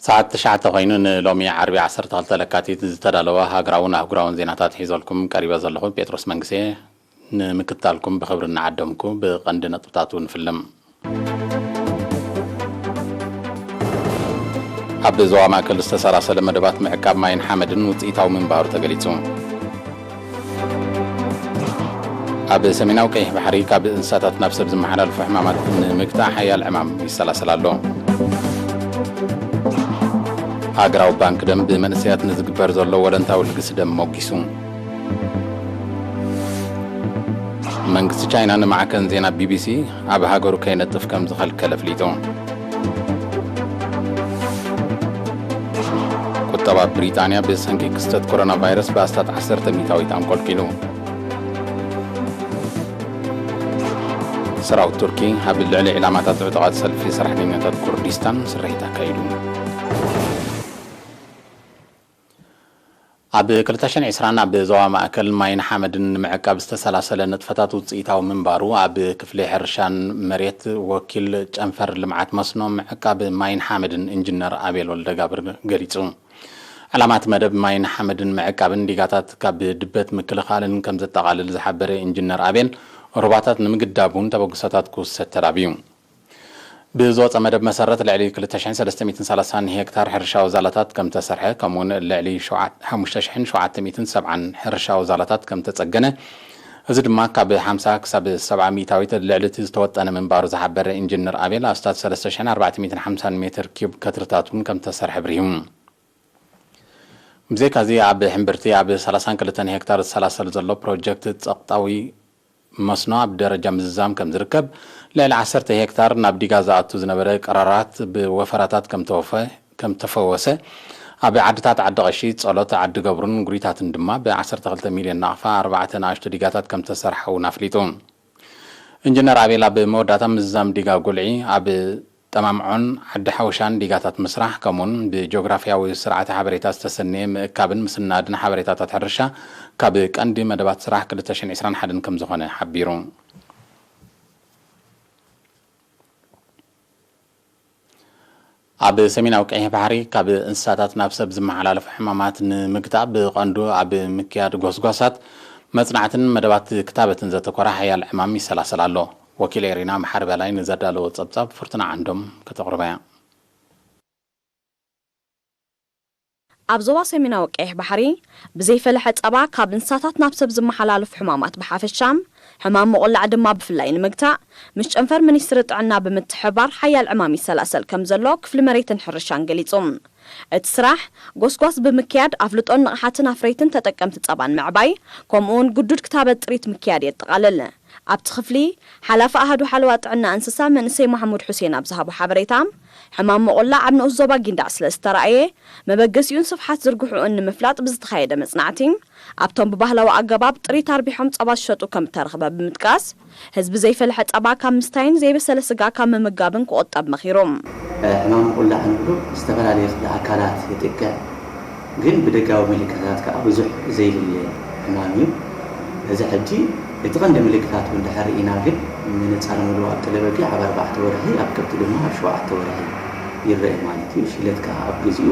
ሰዓት ትሽዓተ ኮይኑ ንሎሚ ዓርቢ ዓሰርተ ክልተ ለካቲት ዝተዳለወ ሃገራውን ኣህጉራውን ዜናታት ሒዘልኩም ቀሪበ ዘለኹ ጴጥሮስ መንግሴ። ንምክታልኩም ብኽብሪ እናዓደምኩ ብቐንዲ ነጥብታቱ ንፍልም። ኣብ ዞባ ማእከል ዝተሰላሰለ መደባት ምዕቃብ ማይን ሓመድን ውፅኢታዊ ምንባሩ ተገሊጹ። ኣብ ሰሜናዊ ቀይሕ ባሕሪ ካብ እንስሳታት ናብ ሰብ ዝመሓላለፉ ሕማማት ንምግታእ ሓያል ዕማም ይሰላሰል ኣሎ። ሃገራዊ ባንክ ደም ብመንእሰያት ንዝግበር ዘሎ ወለንታዊ ልግሲ ደም ሞጊሱ። መንግስቲ ቻይና ንማዕከን ዜና ቢቢሲ ኣብ ሃገሩ ከይነጥፍ ከም ዝኸልከለ ኣፍሊጡ። ቁጠባ ብሪጣንያ ብሰንኪ ክስተት ኮሮና ቫይረስ ብኣስታት ዓሰርተ ሚእታዊት ኣንቆልቂሉ። ሰራዊት ቱርኪ ኣብ ልዕሊ ዕላማታት ዕጡቓት ሰልፊ ሰራሕተኛታት ኩርዲስታን ስርሒት ኣካይዱ። ኣብ ክልተ ሽሕን ዕስራን ኣብ ዞባ ማእከል ማይን ሓመድን ንምዕቃብ ዝተሰላሰለ ንጥፈታት ውፅኢታዊ ምንባሩ ኣብ ክፍሊ ሕርሻን መሬት ወኪል ጨንፈር ልምዓት መስኖ ምዕቃብ ማይን ሓመድን ኢንጂነር ኣቤል ወልደጋብር ገሊጹ። ዕላማ እቲ መደብ ማይን ሓመድን ምዕቃብን ዲጋታት ካብ ድበት ምክልኻልን ከም ዘጠቓልል ዝሓበረ ኢንጂነር ኣቤል፣ ሩባታት ንምግዳብ እውን ተበግሶታት ክውሰድ ተላብዩ። ብዝወፀ መደብ መሰረት ልዕሊ ክልተ ሽሕን ሰለስተ ሚእትን ሰላሳን ሄክታር ሕርሻዊ ዛላታት ከም ተሰርሐ፣ ከምኡውን ልዕሊ ሸውዓተ፣ ሓሙሽተ ሽሕን ሸውዓተ ሚእትን ሰብዓን ሕርሻዊ ዛላታት ከም ተፀገነ፣ እዚ ድማ ካብ ሓምሳ ክሳብ ሰብዓ ሚእታዊት ልዕሊ እቲ ዝተወጠነ ምንባሩ ዝሓበረ ኢንጂነር ኣቤል፣ ኣስታት ሰለስተ ሽሕን ኣርባዕተ ሚእትን ሓምሳን ሜትር ኪዩብ ከትርታት እውን ከም ተሰርሐ ኣብሪሁ። ብዘይካዚ ኣብ ሕምብርቲ ኣብ ሰላሳን ክልተን ሄክታር ዝሰላሰል ዘሎ ፕሮጀክት ጸቕጣዊ መስኖ ኣብ ደረጃ ምዝዛም ከም ዝርከብ፣ ልዕሊ ዓሰርተ ሄክታር ናብ ዲጋ ዝኣቱ ዝነበረ ቀራራት ብወፈራታት ከም ተወፈ-፣ ከም ተፈወሰ፣ ኣብ ዓድታት ዓዲ ቀሺ፣ ጸሎት፣ ዓዲ ገብሩን ጉሪታትን ድማ ብ ዓሰርተ ክልተ ሚልዮን ናቕፋ ኣርባዕተ ንኣሽቱ ዲጋታት ከም ተሰርሓ እውን ኣፍሊጡ። ኢንጂነር ኣቤል ኣብ መወዳእታ ምዝዛም ዲጋ ጉልዒ ኣብ ጠማምዖን ዓዲ ሓውሻን ዲጋታት ምስራሕ፣ ከምኡውን ብጂኦግራፊያዊ ስርዓተ ሓበሬታ ዝተሰነየ ምእካብን ምስናድን ሓበሬታታት ሕርሻ ካብ ቀንዲ መደባት ስራሕ ክልተ ሽሕን ዕስራን ሓደን ከም ዝኾነ ሓቢሩ። ኣብ ሰሜናዊ ቀይሕ ባሕሪ ካብ እንስሳታት ናብ ሰብ ዝመሓላለፉ ሕማማት ንምግታእ ብቐንዱ ኣብ ምክያድ ጎስጓሳት፣ መጽናዕትን መደባት ክታበትን ዘተኮረ ሓያል ዕማም ይሰላሰል ኣሎ። ወኪል ኤሪና መሓሪ በላይ ንዘዳለዎ ጸብጻብ ፍርቱና ዓንዶም ከተቕርባ እያ። ኣብ ዞባ ሰሜናዊ ቀይሕ ባሕሪ ብዘይፈለሐ ጸባ ካብ እንስሳታት ናብ ሰብ ዝመሓላለፉ ሕማማት ብሓፈሻ፣ ሕማም መቑላዕ ድማ ብፍላይ ንምግታእ፣ ምስ ጨንፈር ሚኒስትሪ ጥዕና ብምትሕብባር ሓያል ዕማም ይሰላሰል ከም ዘሎ ክፍሊ መሬትን ሕርሻን ገሊጹ። እቲ ስራሕ፣ ጎስጓስ ብምክያድ ኣፍልጦን ንቕሓትን ኣፍረይትን ተጠቀምቲ ጸባን ምዕባይ፣ ከምኡውን ግዱድ ክታበት ጥሪት ምክያድ የጠቓልል። ኣብቲ ክፍሊ፣ ሓላፊ ኣሃዱ ሓለዋ ጥዕና እንስሳ መንእሰይ ማሕሙድ ሑሴን ኣብ ዝሃቦ ሓበሬታ፣ ሕማም መቑላዕ ኣብ ንኡስ ዞባ ጊንዳዕ ስለ ዝተራእየ፣ መበገሲኡን ስፍሓት ዝርግሕኡን ንምፍላጥ ብዝተኻየደ መጽናዕቲ፣ ኣብቶም ብባህላዊ ኣገባብ ጥሪት ኣርቢሖም ጸባ ዝሸጡ ከም እተረኽበ ብምጥቃስ፣ ህዝቢ ዘይፈለሐ ጸባ ካብ ምስታይን ዘይበሰለ ስጋ ካብ ምምጋብን ክቑጠብ መኺሩ። ሕማም መቑላዕ እንብሎ ዝተፈላለየ ክፍሊ ኣካላት የጥቅዕ። ግን ብደጋዊ ምልክታት ከኣ ብዙሕ ዘይልለ ሕማም እዩ። እዚ ሕጂ እቲ ቀንዲ ምልክታት እውን ድሕር ርኢና፣ ግን ምንጻር ምልኡ ኣብ ጥለ በጊዕ ኣብ ኣርባዕተ ወርሒ፣ ኣብ ከብቲ ድማ ኣብ ሸውዓተ ወርሒ ይረአ ማለት እዩ። ሽለት ከኣ ኣብ ግዚኡ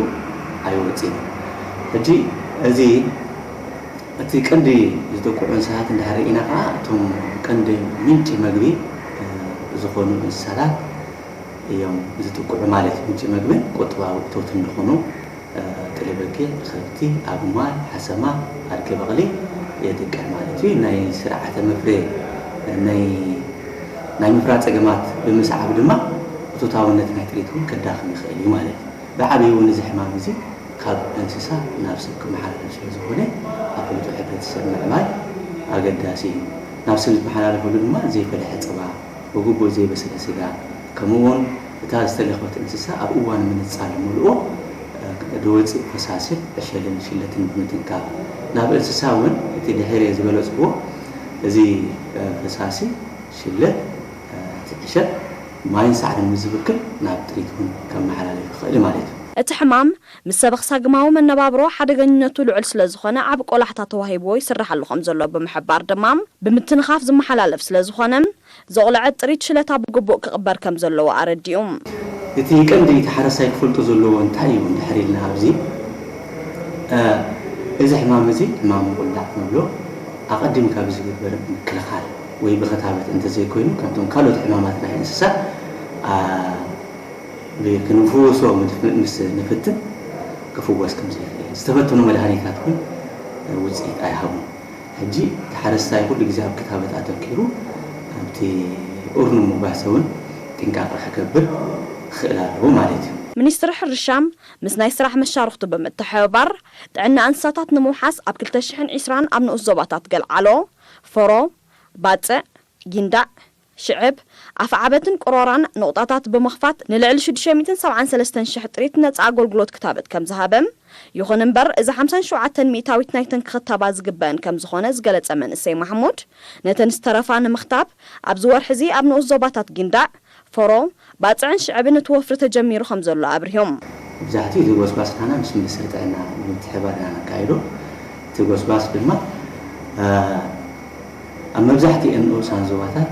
ኣይወጽእን። ሕጂ እዚ እቲ ቀንዲ ዝጥቅዑ እንስሳት እንድሕር ርኢና ከኣ፣ እቶም ቀንዲ ምንጪ መግቢ፣ እ፣ ዝኾኑ እንስሳታት እዮም ዝጥቅዑ ማለት እዩ። ምንጪ መግብን ቁጠባዊ እቶትን ዝኾኑ፣ እ፣ ጥለ በጊዕ፣ ከብቲ፣ ኣግማል፣ ሓሰማ፣ ኣድጊ በቕሊ የጥቅዕ ማለት እዩ። ናይ ስርዓተ መፍረ፣ ናይ፣ ናይ ምፍራይ ጸገማት ብምስዓብ ድማ እቶታውነት ናይ ጥሪት እውን ከዳኽም ይኽእል እዩ ማለት እዩ። ብዓብዩ እውን እዚ ሕማም እዚ ካብ እንስሳ ናብ ሰብ ክመሓላለፍ ስለ ዝኾነ፣ ኣፍልጦ ሕብረተሰብ ምዕባይ ኣገዳሲ እዩ። ናብ ሰብ ዝመሓላለፈሉ ድማ ዘይፈለሐ ጸባ፣ ብግቡእ ዘይበሰለ ስጋ፣ ከምኡ እውን እታ ዝተለኽበት እንስሳ ኣብ እዋን ምንጻል ምልኦ፣ እ፣ ዝወጽእ ፈሳሲ ዕሸልን ሽለትን ብምትንካፍ፣ ናብ እንስሳ እውን እቲ ድሒረ ዝበለጽዎ እዚ፣ እ፣ ፈሳሲ ሽለት፣ እ፣ እቲ ዕሸል ማይን ሳዕርን ምስ ዝብክል ናብ ጥሪት እውን ከመሓላልፍ ይኽእል ማለት እዩ። እቲ ሕማም ምስ ሰበኽ ሳግማዊ መነባብሮ ሓደገኝነቱ ልዑል ስለ ዝኾነ ዓቢ ቆላሕታ ተዋሂብዎ ይስርሓሉ ከም ዘሎ ብምሕባር ድማ፣ ብምትንኻፍ ዝመሓላለፍ ስለ ዝኾነ፣ ዘቑለዐ ጥሪት ሽለታ ብግቡእ ክቕበር ከም ዘለዎ ኣረዲኡ። እቲ ቀንዲ እቲ ሓረስታይ ክፈልጦ ዘለዎ እንታይ እዩ እንድሕር ኢልና ኣብዚ፣ እ፣ እዚ ሕማም እዚ ሕማም ምቑላዕ ንብሎ፣ ኣቐዲምካ ብዝግበር ምክልኻል ወይ ብኽታበት እንተዘይኮይኑ፣ ከምቶም ካልኦት ሕማማት ናይ እንስሳ፣ ኣ፣ ብ-፣ ክንፍውሶ ምንፍ-፣ ምስ ንፍትን ክፍወስ ከም ዘይኽእል፣ ዝተፈተኑ መድሃኒታት እውን ውፅኢት ኣይሃቡን። ሕጂ እቲ ሓረስታይ ኩሉ ግዜ ኣብ ክታበት ኣተኪሩ ኣብቲ ኡርኑም መጓሰ እውን ጥንቃቐ ክገብር ክኽእል ኣለዎ ማለት እዩ። ሚኒስትሪ ሕርሻ ምስ ናይ ስራሕ መሻርኽቱ ብምትሕብባር ጥዕና እንስሳታት ንምውሓስ ኣብ ክልተ ሽሕን ዕስራን ኣብ ንኡስ ዞባታት ገልዓሎ፣ ፎሮ፣ ባጽዕ፣ ጊንዳዕ፣ ሽዕብ፣ ኣፍዓበትን ቅሮራን ንቑጣታት ብምኽፋት ንልዕሊ ሽዱሽተ ሚእትን ሰብዓን ሰለስተን ሽሕ ጥሪት ነጻ ኣገልግሎት ክታበት ከም ዝሃበ፣ ይኹን እምበር እዚ ሓምሳን ሸውዓተን ሚእታዊት ናይተን ክኽተባ ዝግበአን ከም ዝኾነ ዝገለጸ መንእሰይ ማሕሙድ፣ ነተን ዝተረፋ ንምኽታብ ኣብዚ ወርሒ እዚ ኣብ ንኡስ ዞባታት ጊንዳዕ፣ ፎሮ፣ ባጽዕን ሽዕብን እቲ ወፍሪ ተጀሚሩ ከም ዘሎ ኣብሪሆም። መብዛሕትኡ እቲ ጎስጓስ ናና ምስ ሚኒስትሪ ጥዕና ብምትሕብባር ኢና ነካይዶ። እቲ ጎስጓስ ድማ፣ እ፣ ኣብ መብዛሕትኤን ንኡሳን ዞባታት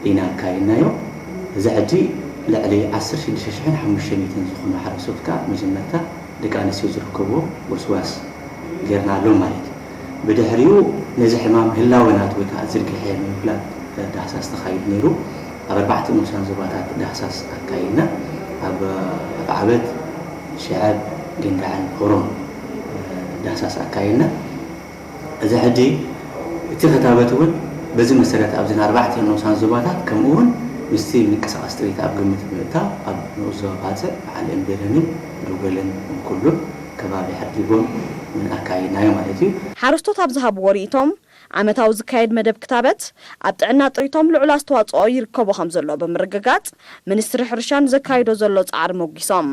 ኢና ኣካይድናዮ። እዚ ሕጂ ልዕሊ ዓሰርተ ሽዱሽተ ሽሕን ሓሙሽተ ሚእትን ዝኾኑ ሓረስቶት ከኣ መጀመርታ ደቂ ኣንስትዮ ዝርከብዎ ጎስጓስ ጌርናሎም ማለት እዩ። ብድሕሪኡ ነዚ ሕማም ህላወ ናቱ ወይ ከዓ ዝርግሐ ንምፍላጥ ዳህሳስ ተኻይዱ ነይሩ። ኣብ ኣርባዕተ ንኡሳን ዞባታት ዳህሳስ ኣካይድና። ኣብ ኣፍዓበት፣ ሽዕብ፣ ጊንዳዕን ፎሮን ዳህሳስ ኣካይድና። እዚ ሕጂ እቲ ክታበት እውን በዚ መሰረት ኣብዘን ኣርባዕተ ንኡሳን ዞባታት ከምኡ እውን ምስቲ ምንቅስቓስ ጥሪት ኣብ ግምት ብምእታው ኣብ ንኡስ ዞባ ባጽዕ፣ በዓል እምቤረንን ዶጎልን ኩሉን ከባቢ ሓድጊቦን እውን ኣካይድናዮ ማለት እዩ። ሓረስቶት ኣብ ዝሃብዎ ርእይቶም፣ ዓመታዊ ዝካየድ መደብ ክታበት ኣብ ጥዕና ጥሪቶም ልዑል ኣስተዋፅኦ ይርከቦ ከም ዘሎ ብምርግጋፅ፣ ሚኒስትሪ ሕርሻ ንዘካይዶ ዘሎ ፃዕሪ ሞጊሶም።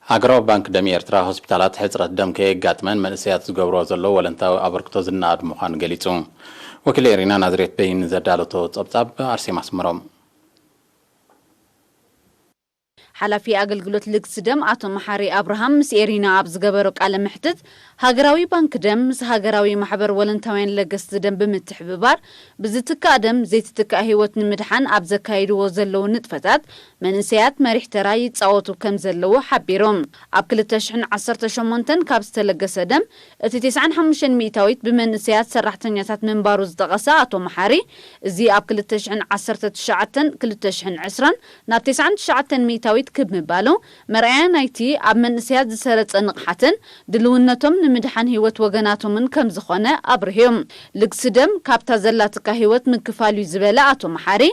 ሃገራዊ ባንክ ደም ኤርትራ ሆስፒታላት ሕጽረት ደም ከየጋጥመን መንእሰያት ዝገብርዎ ዘለዉ ወለንታዊ ኣበርክቶ ዝነኣድ ምዃኑ ገሊጹ። ወኪል ኤሪና ናዝሬት በይን ዘዳለቶ ጸብጻብ ኣርሴማ ኣስመሮም። ሓላፊ ኣገልግሎት ልግሲ ደም ኣቶ መሓሪ ኣብርሃም ምስ ኤሪና ኣብ ዝገበሮ ቃለ መሕትት፣ ሃገራዊ ባንክ ደም ምስ ሃገራዊ ማሕበር ወለንታውያን ለገስቲ ደም ብምትሕብባር ብዝትካእ ደም ዘይትትካእ ህይወት ንምድሓን ኣብ ዘካይድዎ ዘለዉ ንጥፈታት መንእሰያት መሪሕ ተራ ይጻወቱ ከም ዘለዉ ሓቢሩ። ኣብ ክልተ ሽሕን ዓሰርተ ሸሞንተን ካብ ዝተለገሰ ደም እቲ ተስዓን ሓሙሽተን ሚእታዊት ብመንእሰያት ሰራሕተኛታት ምንባሩ ዝጠቐሰ ኣቶ መሓሪ፣ እዚ ኣብ ክልተ ሽሕን ዓሰርተ ትሽዓተን ክልተ ሽሕን ዕስራን ናብ ተስዓን ትሽዓተን ሚእታዊት ክብ ምባሉ መርኣያ ናይቲ ኣብ መንእሰያት ዝሰረጸ ንቕሓትን ድልውነቶም ንምድሓን ህይወት ወገናቶምን ከም ዝኾነ ኣብርህዮም። ልግሲ ደም ካብታ ዘላትካ ህይወት ምክፋል እዩ ዝበለ ኣቶ መሓሪ፣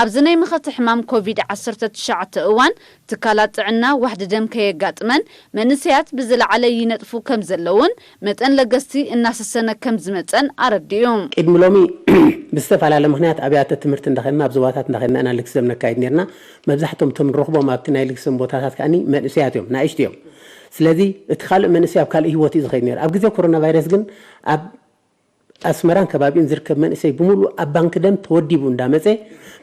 ኣብዚ ናይ መኸተ ሕማም ኮቪድ ዓሰርተ ትሽዓተ እዋን ትካላት ጥዕና ዋሕዲ ደም ከየጋጥመን መንእሰያት ብዝለዓለ ይነጥፉ ከም ዘለውን መጠን ለገስቲ እናሰሰነ ከም ዝመጸን ኣረዲኡ። ቅድሚ ሎሚ ብዝተፈላለየ ምኽንያት ኣብያተ ትምህርቲ እንዳኸድና ኣብ ዞባታት እንዳኸድና ኢና ልግሲ ደም ነካይድ ነርና። መብዛሕቶም እቶም ንረኽቦም ኣብቲ ናይ ልግሲ ደም ቦታታት ከኣኒ መንእሰያት እዮም፣ ናእሽቱ እዮም። ስለዚ እቲ ካልእ መንእሰይ ኣብ ካልእ ህይወት እዩ ዝኸይድ ነይሩ። ኣብ ግዜ ኮሮና ቫይረስ ግን ኣብ ኣስመራን ከባቢኡን ዝርከብ መንእሰይ ብምሉእ ኣብ ባንክ ደም ተወዲቡ እንዳመጸ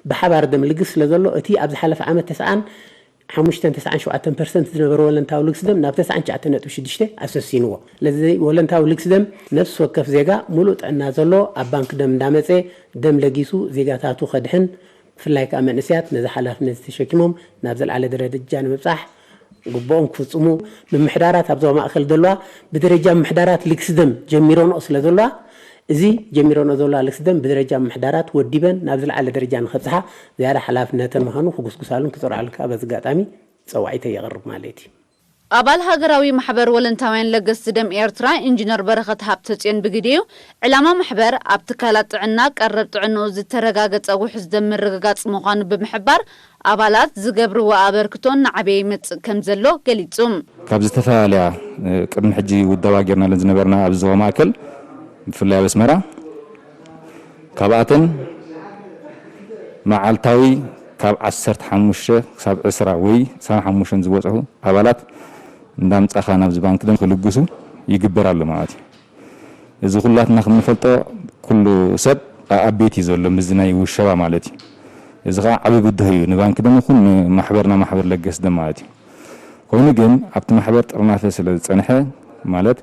ብሓባር ደም ልግስ ስለ ዘሎ፣ እቲ ኣብ ዝሓለፈ ዓመት ተስዓን ሓሙሽተን ተስዓን ሸውዓተን ፐርሰንት ዝነበረ ወለንታዊ ልግሲ ደም ናብ ተስዓን ትሽዓተን ነጥቢ ሽዱሽተ ኣሰሲንዎ። ስለዚ ወለንታዊ ልግሲ ደም ነፍሲ ወከፍ ዜጋ ምሉእ ጥዕና ዘሎ ኣብ ባንክ ደም እንዳመጸ ደም ለጊሱ ዜጋታቱ ከድሕን፣ ብፍላይ ከኣ መንእሰያት ነዚ ሓላፍነት ተሸኪሞም ናብ ዝለዓለ ደረጃ ንምብጻሕ ግቡኦም ክፍጽሙ፣ ምምሕዳራት ኣብ ዞባ ማእከል ዘለዋ ብደረጃ ምምሕዳራት ልግሲ ደም ጀሚረንኦ ስለ ዘለዋ፣ እዚ ጀሚረንኦ ዘለዋ ልግሲ ደም ብደረጃ ምምሕዳራት ወዲበን ናብ ዝለዓለ ደረጃ ንኸብጽሓ ዝያዳ ሓላፍነተን ምዃኑ ክጉስጉሳሉን ክጽርዓሉን ከኣ በዚ ኣጋጣሚ ጸዋዒተይ የቕርብ ማለት እዩ። ኣባል ሃገራዊ ማሕበር ወለንታውያን ለገስቲ ደም ኤርትራ ኢንጂነር በረኸት ሃብተጽዮን ብግዲኡ፣ ዕላማ ማሕበር ኣብ ትካላት ጥዕና ቀረብ ጥዕንኡ ዝተረጋገጸ ውሑስ ደም ምርግጋጽ ምዃኑ ብምሕባር፣ ኣባላት ዝገብርዎ ኣበርክቶ እናዓበየ ይመጽእ ከም ዘሎ ገሊጹ። ካብ ዝተፈላለያ፣ እ፣ ቅድሚ ሕጂ ውደባ ጌርናለን ዝነበርና ኣብዚ ዞባ ማእከል፣ ብፍላይ ኣብ ኣስመራ፣ ካብኣተን መዓልታዊ ካብ ዓሰርተ ሓሙሽተ ክሳብ ዕስራ ወይ ዕስራን ሓሙሽተን ዝበጽሑ ኣባላት እንዳምጻኻ ናብዚ ባንክ ደም ክልግሱ ይግበር ኣሎ ማለት እዩ። እዚ ኩላትና ከም ንፈልጦ ኩሉ ሰብ ኣኣቤት እዩ ዘሎ ምስዚ ናይ ውሸባ ማለት እዩ። እዚ ኸዓ ዓቢ ብድሆ እዩ ንባንክ ደም ይኹን ንማሕበርና ማሕበር ለገስ ደም ማለት እዩ። ኮይኑ ግን ኣብቲ ማሕበር ጥርናፈ ስለ ዝጸንሐ ማለት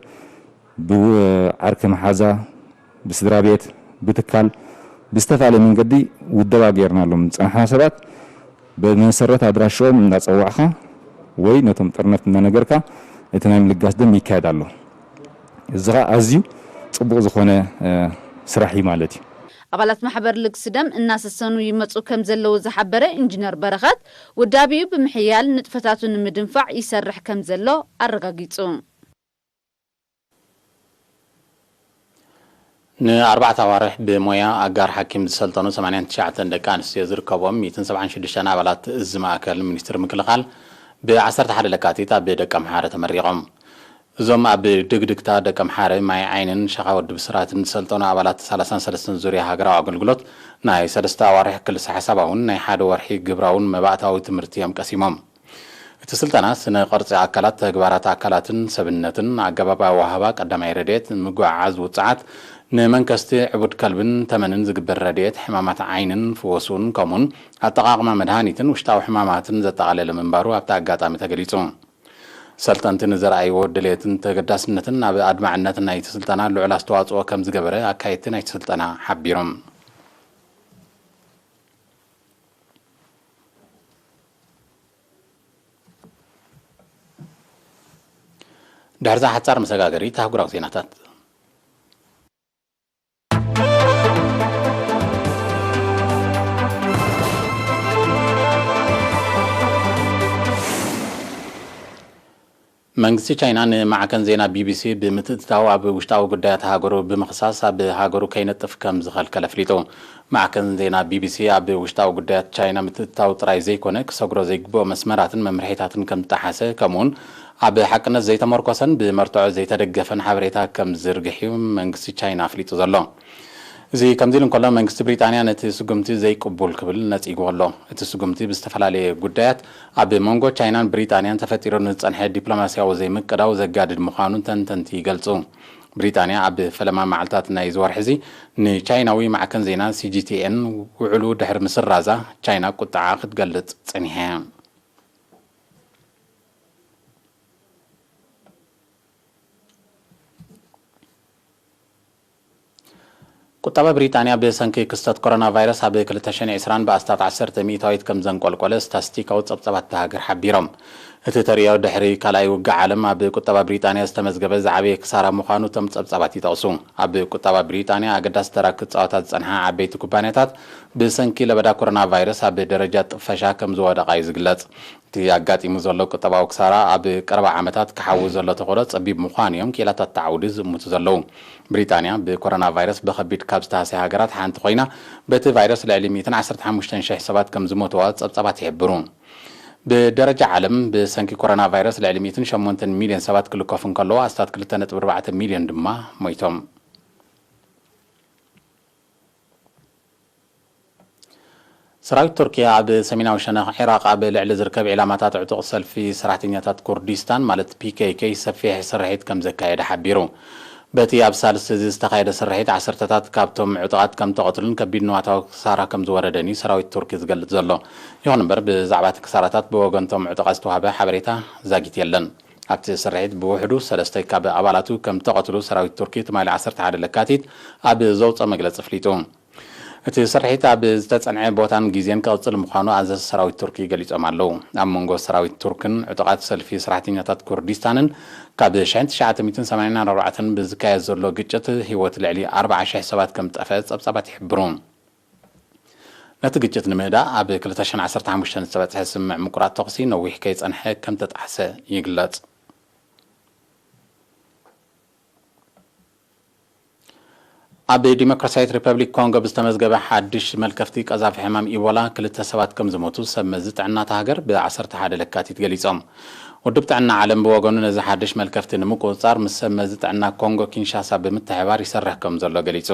ብዓርኪ መሓዛ፣ ብስድራ ቤት፣ ብትካል፣ ብዝተፈላለየ መንገዲ ውደባ ገይርናሎም ዝጸናሕና ሰባት ብመሰረት ኣድራሽኦም እንዳጸዋዕካ ወይ ነቶም ጥርነፍቲ እናነገርካ እቲ ናይ ምልጋስ ደም ይካየድ ኣሎ። እዚ ኸኣ ኣዝዩ ጽቡቕ ዝኾነ ስራሕ እዩ ማለት እዩ። ኣባላት ማሕበር ልግሲ ደም እናሰሰኑ ይመጹ ከም ዘለዉ ዝሓበረ ኢንጂነር በረኸት፣ ውዳቢኡ ብምሕያል ንጥፈታቱ ንምድንፋዕ ይሰርሕ ከም ዘሎ ኣረጋጊጹ። ንኣርባዕተ ኣዋርሕ ብሞያ ኣጋር ሓኪም ዝሰልጠኑ ሰማንያን ትሽዓተን ደቂ ኣንስትዮ ዝርከቦም ሚእትን ሰብዓን ሽዱሽተን ኣባላት እዚ ማእከል ሚኒስትሪ ምክልኻል ብ ዓሰርተ ሓደ ለካቲት ኣብ ደቀምሓረ ተመሪቖም። እዞም ኣብ ድግድግታ ደቀምሓረ፣ ማይ ዓይንን ሸኻ ወዲ ብስራትን ዝሰልጠኑ ኣባላት ሰላሳን ሰለስተን ዙርያ ሃገራዊ ኣገልግሎት ናይ ሰለስተ ኣዋርሕ ክልሰ ሓሳባውን ናይ ሓደ ወርሒ ግብራውን መባእታዊ ትምህርቲ እዮም ቀሲሞም። እቲ ስልጠና ስነ ቅርጺ ኣካላት፣ ተግባራት ኣካላትን ሰብነትን፣ ኣገባብ ኣወሃህባ ቀዳማይ ረድኤት፣ ምጉዕዓዝ ውጽዓት፣ ንመንከስቲ ዕቡድ ከልብን ተመንን ዝግበር ረድኤት፣ ሕማማት ዓይንን ፍወስኡን ከምኡን ኣጠቓቕማ መድሃኒትን ውሽጣዊ ሕማማትን ዘጠቓለለ ምንባሩ ኣብቲ ኣጋጣሚ ተገሊጹ። ሰልጠንቲ ንዘርኣይዎ ድሌትን ተገዳስነትን ኣብ ኣድማዕነት ናይቲ ስልጠና ልዑል ኣስተዋጽኦ ከም ዝገበረ ኣካየድቲ ናይቲ ስልጠና ሓቢሮም። ድሕርዛ ሓጻር መሰጋገሪት ኣህጉራዊ ዜናታት። መንግስቲ ቻይና ንማዕከን ዜና ቢቢሲ ብምትእትታው ኣብ ውሽጣዊ ጉዳያት ሃገሩ ብምኽሳስ ኣብ ሃገሩ ከይነጥፍ ከም ዝኸልከለ ኣፍሊጡ። ማዕከን ዜና ቢቢሲ ኣብ ውሽጣዊ ጉዳያት ቻይና ምትእትታው ጥራይ ዘይኮነ ክሰግሮ ዘይግብኦ መስመራትን መምርሒታትን ከም ዝጠሓሰ ከምኡውን ኣብ ሓቅነት ዘይተመርኮሰን ብመርትዖ ዘይተደገፈን ሓበሬታ ከም ዝዝርግሕ እዩ መንግስቲ ቻይና ኣፍሊጡ ዘሎ። እዚ ከምዚ ኢሉ እንከሎ መንግስቲ ብሪጣንያ ነቲ ስጉምቲ ዘይቅቡል ክብል ነጺግዎ ኣሎ። እቲ ስጉምቲ ብዝተፈላለየ ጉዳያት ኣብ መንጎ ቻይናን ብሪጣንያን ተፈጢሩ ንዝጸንሐ ዲፕሎማስያዊ ዘይምቅዳው ዘጋድድ ምዃኑ ተንተንቲ ይገልጹ። ብሪጣንያ ኣብ ፈለማ መዓልታት ናይዚ ወርሒ እዚ ንቻይናዊ ማዕከን ዜና ሲጂቲኤን ውዕሉ ድሕሪ ምስራዛ ቻይና ቁጥዓ ክትገልጽ ጸኒሓ እያ። ቁጠባ ብሪጣንያ ብሰንኪ ክስተት ኮሮና ቫይረስ ኣብ ክልተ ሽሕን ዕስራን ብኣስታት ዓሰርተ ሚእታዊት ከም ዘንቆልቆለ ስታስቲካዊ ጸብጻባት እታ ሃገር ሓቢሮም። እቲ ተርእዮ ድሕሪ ካልኣይ ውግእ ዓለም ኣብ ቁጠባ ብሪጣንያ ዝተመዝገበ ዝዓበየ ክሳራ ምዃኑ እቶም ጸብጻባት ይጠቕሱ። ኣብ ቁጠባ ብሪጣንያ ኣገዳሲ ተራ ክጻወታ ዝጸንሓ ዓበይቲ ኩባንያታት ብሰንኪ ለበዳ ኮሮና ቫይረስ ኣብ ደረጃ ጥፈሻ ከም ዝወደቓ እዩ ዝግለጽ። እቲ ኣጋጢሙ ዘሎ ቁጠባዊ ክሳራ ኣብ ቀረባ ዓመታት ክሓዊ ዘሎ ተኽእሎ ጸቢብ ምዃኑ እዮም ክኢላታት እቲ ዓውዲ ዝእምቱ ዘለዉ። ብሪጣንያ ብኮሮና ቫይረስ ብኸቢድ ካብ ዝተሃስያ ሃገራት ሓንቲ ኮይና፣ በቲ ቫይረስ ልዕሊ ሚእትን ዓሰርተ ሓሙሽተን ሽሕ ሰባት ከም ዝሞትዋ ጸብጻባት ይሕብሩ። ብደረጃ ዓለም ብሰንኪ ኮሮና ቫይረስ ልዕሊ ሚእትን ሸሞንተን ሚልዮን ሰባት ክልከፉ እንከለዉ፣ ኣስታት ክልተ ነጥቢ ኣርባዕተ ሚልዮን ድማ ሞይቶም። ሰራዊት ቱርኪ ኣብ ሰሜናዊ ሸነኽ ዒራቕ ኣብ ልዕሊ ዝርከብ ዒላማታት ዕጡቕ ሰልፊ ሰራሕተኛታት ኩርዲስታን ማለት ፒኬይኬይ ሰፊሕ ስርሒት ከም ዘካየደ ሓቢሩ። በቲ ኣብ ሳልስቲ እዚ ዝተኻየደ ስርሒት ዓሰርተታት ካብቶም ዕጡቓት ከም ተቐትሉን ከቢድ ንዋታዊ ክሳራ ከም ዝወረደን እዩ ሰራዊት ቱርኪ ዝገልጽ ዘሎ። ይኹን እምበር ብዛዕባ እቲ ክሳራታት ብወገንቶም ዕጡቓት ዝተዋህበ ሓበሬታ ዛጊት የለን። ኣብቲ ስርሒት ብውሕዱ ሰለስተ ካብ ኣባላቱ ከም ተቐትሉ ሰራዊት ቱርኪ ትማሊ ዓሰርተ ሓደ ለካቲት ኣብ ዘውፅኦ መግለፂ ኣፍሊጡ። እቲ ስርሒት ኣብ ዝተፀንዐ ቦታን ግዜን ክቕፅል ምዃኑ ኣዘዝቲ ሰራዊት ቱርኪ ገሊፆም ኣለዉ። ኣብ መንጎ ሰራዊት ቱርክን ዕጡቓት ሰልፊ ሰራሕተኛታት ኩርዲስታንን ካብ ሽሕን ትሽዓተ ሚእትን ሰማንያን ኣርባዕተን ብዝካየድ ዘሎ ግጭት ህይወት ልዕሊ ኣርብዓ ሽሕ ሰባት ከም ዝጠፍአ ፀብፃባት ይሕብሩ። ነቲ ግጭት ንምህዳእ ኣብ ክልተ ሽሕን ዓሰርተ ሓሙሽተን ዝተበፅሐ ስምምዕ ምቁራፅ ተኹሲ ነዊሕ ከይፀንሐ ከም ተጣሕሰ ይግለፅ። ኣብ ዲሞክራሲያዊት ሪፐብሊክ ኮንጎ ብዝተመዝገበ ሓድሽ መልከፍቲ ቀዛፊ ሕማም ኢቦላ ክልተ ሰባት ከም ዝሞቱ ሰብ መዚ ጥዕና እታ ሃገር ብ ዓሰርተ ሓደ ለካቲት ገሊጾም። ውድብ ጥዕና ዓለም ብወገኑ ነዚ ሓድሽ መልከፍቲ ንምቁጽጻር ምስ ሰብ መዚ ጥዕና ኮንጎ ኪንሻሳ ብምትሕብባር ይሰርሕ ከም ዘሎ ገሊጹ።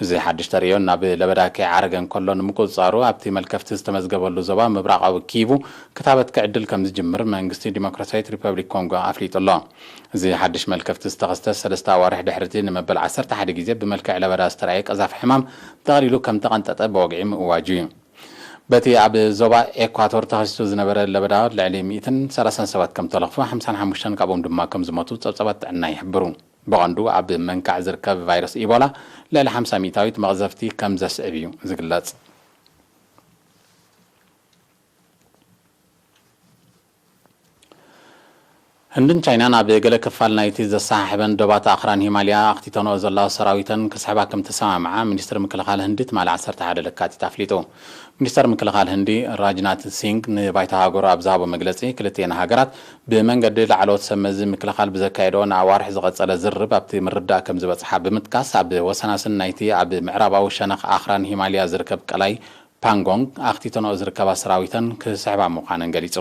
እዚ ሓድሽ ተርእዮ ናብ ለበዳ ከይዓረገ እንከሎ ንምቁጽጻሩ ኣብቲ መልከፍቲ ዝተመዝገበሉ ዞባ ምብራቓዊ ኪቩ ክታበት ክዕድል ከም ዝጅምር መንግስቲ ዲሞክራሲያዊት ሪፐብሊክ ኮንጎ ኣፍሊጡ ኣሎ። እዚ ሓድሽ መልከፍቲ ዝተኸስተ ሰለስተ ኣዋርሕ ድሕሪ እቲ ንመበል ዓሰርተ ሓደ ግዜ ብመልክዕ ለበዳ ዝተራእየ ቀዛፊ ሕማም ጠቕሊሉ ከም ተቐንጠጠ ብወግዒ ምእዋጁ እዩ። በቲ ኣብ ዞባ ኤኳቶር ተኸሲቱ ዝነበረ ለበዳ ልዕሊ ሚእትን ሰላሳን ሰባት ከም ተለኽፉ፣ ሓምሳን ሓሙሽተን ካብኦም ድማ ከም ዝሞቱ ጸብጻባት ጥዕና ይሕብሩ። ብቐንዱ ኣብ መንካዕ ዝርከብ ቫይረስ ኢቦላ ልዕሊ ሓምሳ ሚእታዊት መቕዘፍቲ ከም ዘስዕብ እዩ ዝግለጽ። ህንድን ቻይናን ኣብ ገለ ክፋል ናይቲ ዘሰሓሕበን ዶባት ኣኽራን ሂማልያ ኣኽቲተንኦ ዘለዋ ሰራዊተን ክስሕባ ከም ተሰማምዓ ሚኒስትሪ ምክልኻል ህንዲ ትማሊ ዓሰርተ ሓደ ለካቲት ኣፍሊጡ። ሚኒስተር ምክልኻል ህንዲ ራጅናት ሲንግ ንባይታ ሃገሩ ኣብ ዝሃቦ መግለጺ፣ ክልቲኤን ሃገራት ብመንገዲ ላዕለዎት ሰብ መዚ ምክልኻል ብዘካየደኦ ንኣዋርሕ ዝቐጸለ ዝርርብ ኣብቲ ምርዳእ ከም ዝበጽሓ ብምጥቃስ፣ ኣብ ወሰናስን ናይቲ ኣብ ምዕራባዊ ሸነኽ ኣኽራን ሂማልያ ዝርከብ ቀላይ ፓንጎንግ ኣኽቲተንኦ ዝርከባ ሰራዊተን ክስሕባ ምዃነን ገሊጹ።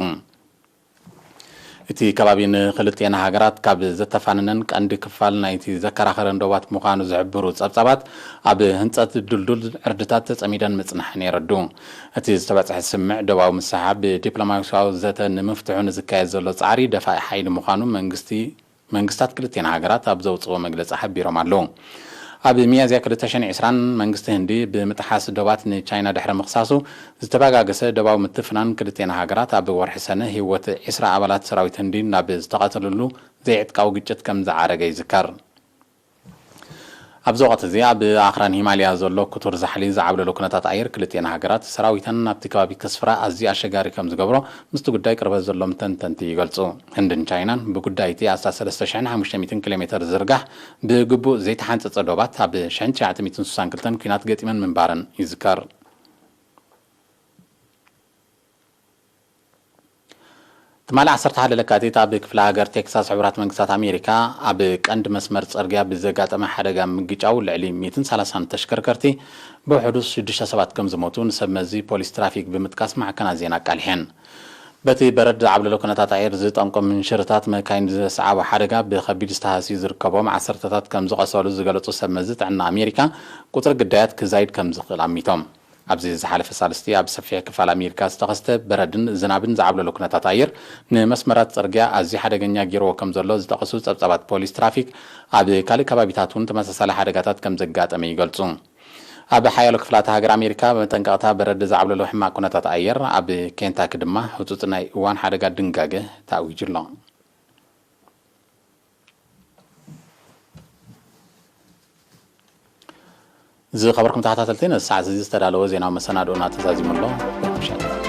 እቲ ከባቢ ንክልቲኤን ሃገራት ካብ ዘተፋነነን ቀንዲ ክፋል ናይቲ ዘከራኸረን ዶባት ምዃኑ ዝሕብሩ ጸብጻባት፣ ኣብ ህንጸት ድልዱል ዕርድታት ተጸሚደን ምጽናሐን የረዱ። እቲ ዝተበጽሐ ስምምዕ ዶባዊ ምስሓብ ብዲፕሎማሲያዊ ዘተ ንምፍትሑ ንዝካየድ ዘሎ ጻዕሪ ደፋኢ ሓይሊ ምዃኑ መንግስቲ መንግስታት ክልቲኤን ሃገራት ኣብ ዘውጽኦ መግለጺ ሓቢሮም ኣለዉ። ኣብ ሚያዝያ ክልተ ሽሕን ዕስራን መንግስቲ ህንዲ ብምጥሓስ ዶባት ንቻይና ድሕሪ ምኽሳሱ፣ ዝተበጋገሰ ዶባዊ ምትፍናን ክልቲኤን ሃገራት ኣብ ወርሒ ሰነ ህይወት ዕስራ ኣባላት ሰራዊት ህንዲ ናብ ዝተቐተለሉ ዘይዕጥቃዊ ግጭት ከም ዝዓረገ ይዝከር። ኣብዚ ወቕቲ እዚ ኣብ ኣኽራን ሂማልያ ዘሎ ክቱር ዛሕሊ ዝዓብለሎ ኩነታት ኣየር ክልቲኤን ሃገራት ሰራዊተን ናብቲ ከባቢ ከስፍራ ኣዝዩ ኣሸጋሪ ከም ዝገብሮ ምስቲ ጉዳይ ቅርበት ዘሎም ተንተንቲ ይገልጹ። ህንድን ቻይናን ብጉዳይ እቲ ኣስታት ሰለስተ ሽሕን ሓሙሽተ ሚእትን ኪሎ ሜተር ዝርጋሕ ብግቡእ ዘይተሓንጸጸ ዶባት ኣብ ሽሕን ትሽዓተ ሚእትን ስሳን ክልተን ኲናት ገጢመን ምንባረን ይዝከር። ትማሊ ዓሰርተ ሓደ ለካቲት ኣብ ክፍለ ሃገር ቴክሳስ ሕቡራት መንግስታት ኣሜሪካ ኣብ ቀንዲ መስመር ጽርግያ ብዘጋጠመ ሓደጋ ምግጫው ልዕሊ ሚእትን ሰላሳን ተሽከርከርቲ ብውሕዱ ሽዱሽተ ሰባት ከም ዝሞቱ ንሰብ መዚ ፖሊስ ትራፊክ ብምጥቃስ ማዕከናት ዜና ኣቃሊሐን። በቲ በረድ ዝዓብለሎ ኩነታት ኣየር ዝጠንቆ ምንሽርታት መካይን ዘስዓቦ ሓደጋ ብኸቢድ ዝተሃስዩ ዝርከቦም ዓሰርተታት ከም ዝቐሰሉ ዝገለጹ ሰብ መዚ ጥዕና ኣሜሪካ ቁጽሪ ግዳያት ክዛይድ ከም ዝኽእል ኣሚቶም። ኣብዚ ዝሓለፈ ሳልስቲ ኣብ ሰፊሕ ክፋል ኣሜሪካ ዝተኸስተ በረድን ዝናብን ዝዓብለሎ ኩነታት ኣየር ንመስመራት ጽርግያ ኣዝዩ ሓደገኛ ገይርዎ ከም ዘሎ ዝጠቐሱ ጸብጻባት ፖሊስ ትራፊክ፣ ኣብ ካልእ ከባቢታት እውን ተመሳሳሊ ሓደጋታት ከም ዘጋጠመ ይገልጹ። ኣብ ሓያሎ ክፍላተ ሃገር ኣሜሪካ መጠንቀቕታ በረድ ዝዓብለሎ ሕማቕ ኩነታት ኣየር፣ ኣብ ኬንታኪ ድማ ህጹጽ ናይ እዋን ሓደጋ ድንጋገ ተኣዊጁ ኣሎ። ዝኸበርኩም ተኸታተልቲ፣ ነዚ ሰዓት እዚ ዝተዳለወ ዜናዊ መሰናድኦና ተዛዚሙ ኣሎ። ምሸት።